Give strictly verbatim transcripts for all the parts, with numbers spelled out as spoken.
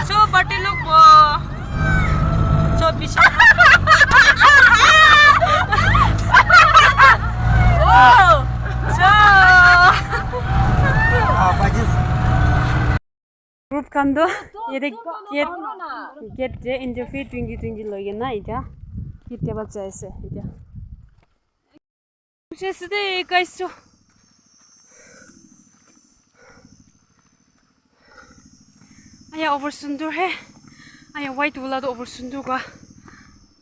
So party log bo. So bishi. Oh. So. Group khan toh yate gate, gate te entry fee twenty twenty loi kena etia ketia ba jai ase etia. Ase de guys, so. Aya, over sundur he. Aya, white wala toh over sundur ka.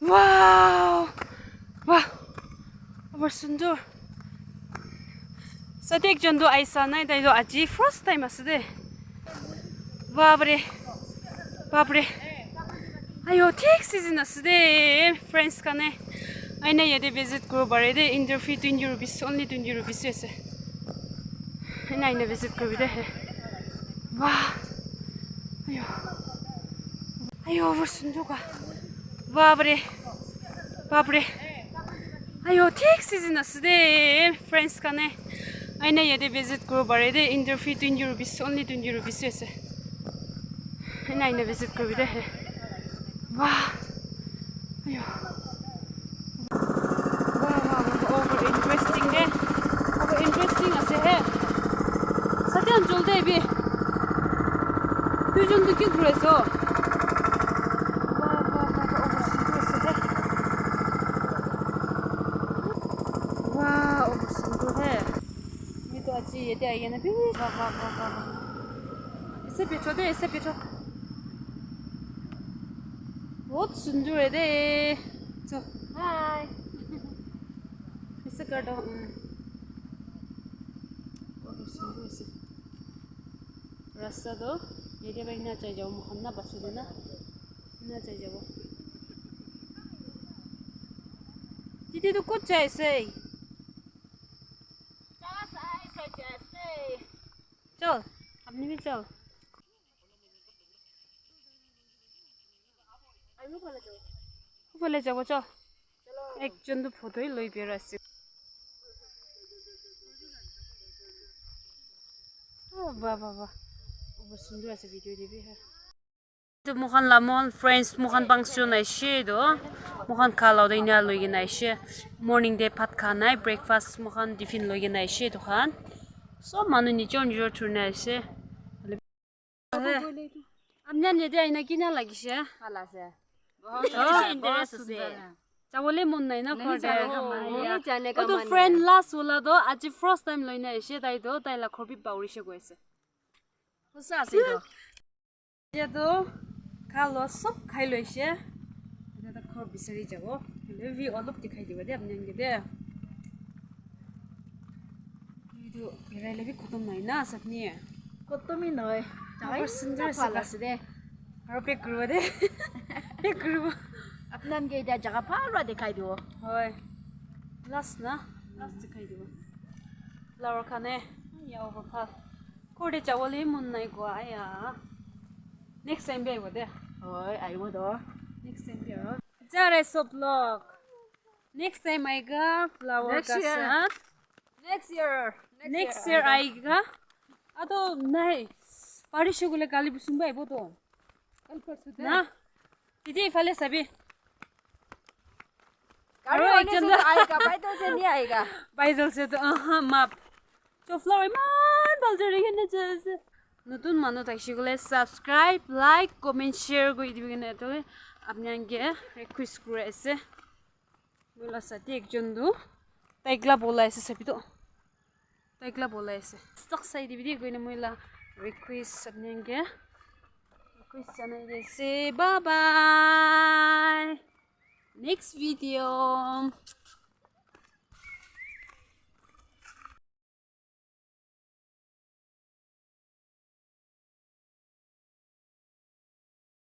Wow! Wow! Over sundur. Sate ekjon toh aisa nai, tai toh aji first time ase de. Bapre. Bapre. Ayo, thik season ase de, friends khan e. Aina yate visit kuribo pare de, entry fee twenty rupees, only twenty rupees ase. Aina, aina visit kuribi de he. Wah. Ayo. Ayo, over sundur ka. Bapre. Bapre. Ayo, thik season ase de, friends khan e. Aina yate visit kuribo pare de, entry fee twenty rupees, only twenty rupees ase. Aina, aina visit kuribi de he. Wah. Ayo. Wah, wah, wah, over interesting de. Over interesting ase he. Sate anjol de bi. Duijon toh ki kuri ase? Wah, wah, wah, wah, over sundur ase de. Wah, over sundur he. Ami toh aji yate ahi kena bi. Wah, wah, wah, wah, wah. Aise bitor de, aise bitor. Bahut sundur ase de. So, hi. Aise kar do, um. Bahut sundur ase. Rasta toh yate para ena jai jabo, moikhan na basu de na. Ena jai jabo. Titi toh kot jai ase? Chal, apni bhi chal. Upale jabo, chal. Ekjon toh photo hi loi birai ase. Oh, wah, wah, wah. Bahut sundur ase video te bhi, ha. Etu moikhan la, moikhan friends, moikhan function ahishe etu. Moikhan kha la toh ena loi kena ahishe. Morning te bhat kha nai, breakfast moikhan tiffin loi kena ahishe etu khan. Sob manu nijor nijor thurina ahishe. Apni khan yate ahina kina lagishe? Bhal ase. Oh, interest ase. Jabole mon nai na ghor te? Nahi jane ka mon nahi. Nahi jane ka mon nahi. Etu friend last wala toh aji first time loina ahishe, tai toh tai la ghor bi pahurishe koi ase. Hosa ase etu. Etia toh kha lua sob khai loishe. Etia toh ghor bisari jabo. Hoile bi olop dikhai dibo de apni khan ke de. Etu birai le bi khotom nai na, sapni? Khotom hi nahoi. Ghor sundor ase de. Aro pack kuribo de. Pack kuribo. Apni khan ke etia jaga bhal para dikhai dibo. Hoi. Last na? Last dikhai dibo. Flower khan e. Ya, over bhal. Ghor te jabole mon nai koa, aya. Next time bi ahibo de. Hoi, ahibo toh. Next time bi ahibo. Ja rahe sob log. Next time aayega flower ka saath. Next year. Next year aayega. Ado nai. Barish hoi gole kali bisum bi ahibo toh. Kali parso de. Na. Didi, ifale sabi. Gari aru hone ekjon se toh aayega, paidal se nahi aayega. Paidal se toh, aha, map. Toh flower iman bhal jari kena jai ase. Notun manu thakishe koile subscribe, like, comment, share kuri dibi kena etu apni khan ke request kuri ase. Moi la sati ekjon tu tai ekla bolai ase sabi toh. Tai ekla bolai ase. Stock sai dibi de koina moi la request apni khan ke request janai di ase. Bye bye. Next video.